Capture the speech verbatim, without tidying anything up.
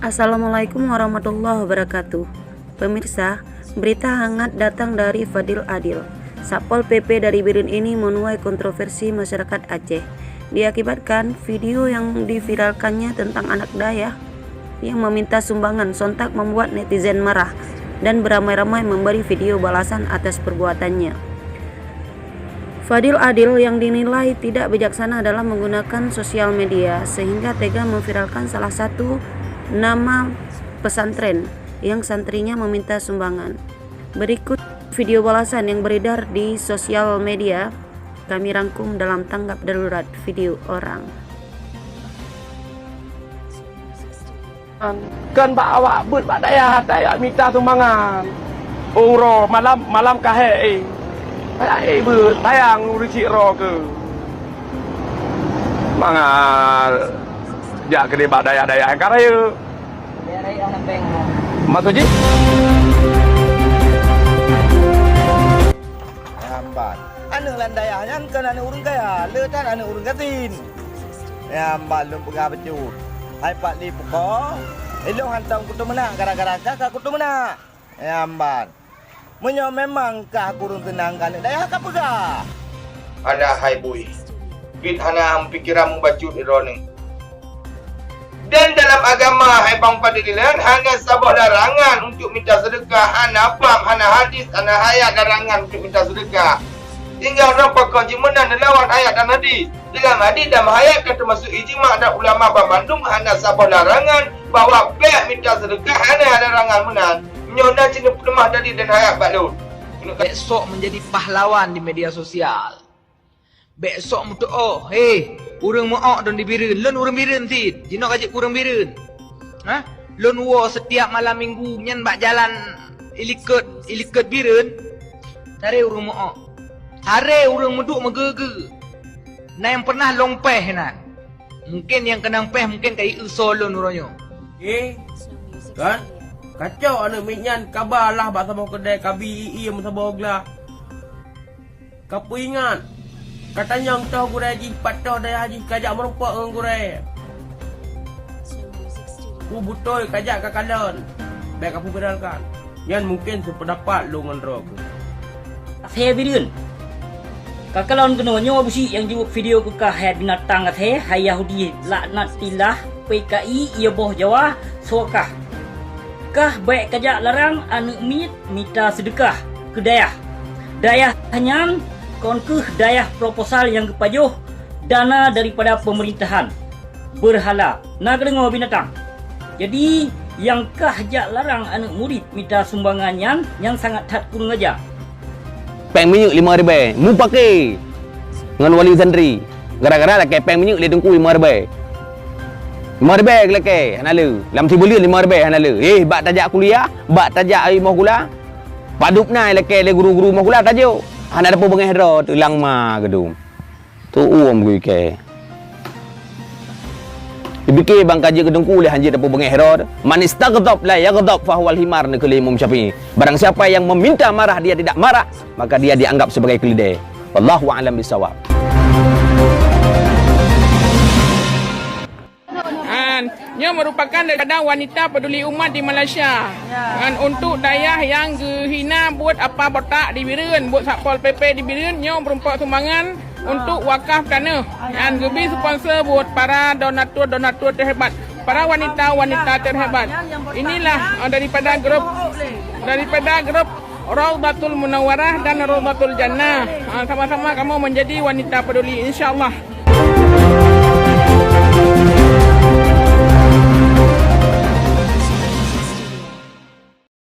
Assalamualaikum warahmatullahi wabarakatuh. Pemirsa, berita hangat datang dari Fadil Adil. Satpol P P dari Bireuen ini menuai kontroversi masyarakat Aceh. Diakibatkan video yang diviralkannya tentang anak dayah yang meminta sumbangan sontak membuat netizen marah dan beramai-ramai memberi video balasan atas perbuatannya. Fadil Adil yang dinilai tidak bijaksana dalam menggunakan sosial media sehingga tega memviralkan salah satu nama pesantren yang santrinya meminta sumbangan. Berikut video balasan yang beredar di sosial media, kami rangkum dalam tanggap darurat video orang. Kon bak awak beuet bak dayah, dayah mita sumbangan. Uroe malam, malam kahé, eh. Kahé beuet, sayang ureueng cit roe keu. Mangat jak keudeh bak dayah-dayah nyang ka rayeuk. Maksud jih? Nyamban. Aneuk lam dayah nyan kon aneuk ureueng kaya, le that aneuk ureueng gasien. Nyamban lôn peugah bacut. Hai Pak Li Puko, ilôn hantom kuteumeunak gara-gara ka, ka kuteumeunak. Nyamban. Meunyoe memang kah kureueng seunang keu aneuk dayah, ka peugah. Hana hai bui. Pit hana meupikiran meubacut droeneuh. Dan dalam agama, hai Bang Fadil, hana saboh larangan untuk minta sedekah, hana bab, hana hadis, hana ayat larangan untuk minta sedekah. Tinggai droe pakon jih meunan neulawan ayat dan hadis. Dalam hadis dan ayat ka teumasuk ijma dan ulama banmandum hana saboh larangan bahwa bèk minta sedekah, hana larangan meunan. Nyoe na cit neupeuleumah dalil dan ayat bak lôn. Bèk sok menjadi pahlawan di media sosial. Bèk sok meutuoh, "Hei, ureueng meuok don di Bireuen, lôn ureueng Bireuen cit, jinoe ka jeuet keu ureueng Bireuen." Hah? Lôn woe setiap malam minggu nyan bak jalan ilikot, ilikot Bireuen. Tare ureueng meuok. Tare ureueng meuduek meugeue-geue. Na nyang pernah lôn péh nan. Mungken nyang keunong péh mungken ka ieu soe lôn uroe nyoe. Eh, kan? Kacok aneuk miet nyan kaba lah bak saboh keudè, kabi ie meusaboh glah. Kapeuingat, katanyong toh gurèe jih, pat toh dayah jih kajak meurumpok ngon gurèe. Ku beutôi kajak kakalon, bèk kapeuviralkan. Nyan mungken seupeudapat lôn ngon droe keuh. Asèe Bireuen. Kakalon keunoe nyoe beusi nyang jibuet video keu kah hai binatang asèe, hai Yahudi laknatillah, P K I, ie boh Jawa, soe kah? Kah bèk kajak larang aneuk miet mita seudeukah keu dayah. Dayah nyan kon kheueh dayah proposal nyang geupajoh dana daripada peumeurintahan beurhala. Na kadeungoe binatang? Jadi, nyang kah jak larang aneuk murit mita sumbangan nyan, nyan sangat that kureueng aja. Péng minyeuk limong ribèe, mupake ngon wali santri. Gara-gara lakèe péng minyeuk lé teungku limong ribèe. Limong ribèe lakèe hana le. Lam sibuleuen limong ribèe hana le. Eh, bak tajak kuliah, bak tajak ai moh gula. Padub na lakèe lé guru-guru moh gula tajok. Hana dapeubeungèh droe teulang ma geudum. Tu'uem gui kèe. Dipike bang ka jeuet keu teungku lé hanjeuet dapeubeungèh droe. "Man istaghdab la yaghdab fahuwal himar," neukheun lé Imam Syafi'i. Barang siapa yang meminta marah dia tidak marah, maka dia dianggap sebagai keledai. Wallahu a'lam bishawab. An, nyoe merupakan daripada wanita peduli umat di Malaysia. Ngan untuk dayah nyang geuhina buet apa botak di Bireuen, buet satpol P P di Bireuen, nyoe meurumpok sumbangan untuk wakaf taneuh. Nyan geubi sponsor buet para donatur-donatur terhebat, para wanita-wanita terhebat. Inilah, eh, daripada grup, daripada grup Raudatul Munawwarah dan Raudatul Jannah. Ah, sama-sama kamu menjadi wanita peduli, insyaallah.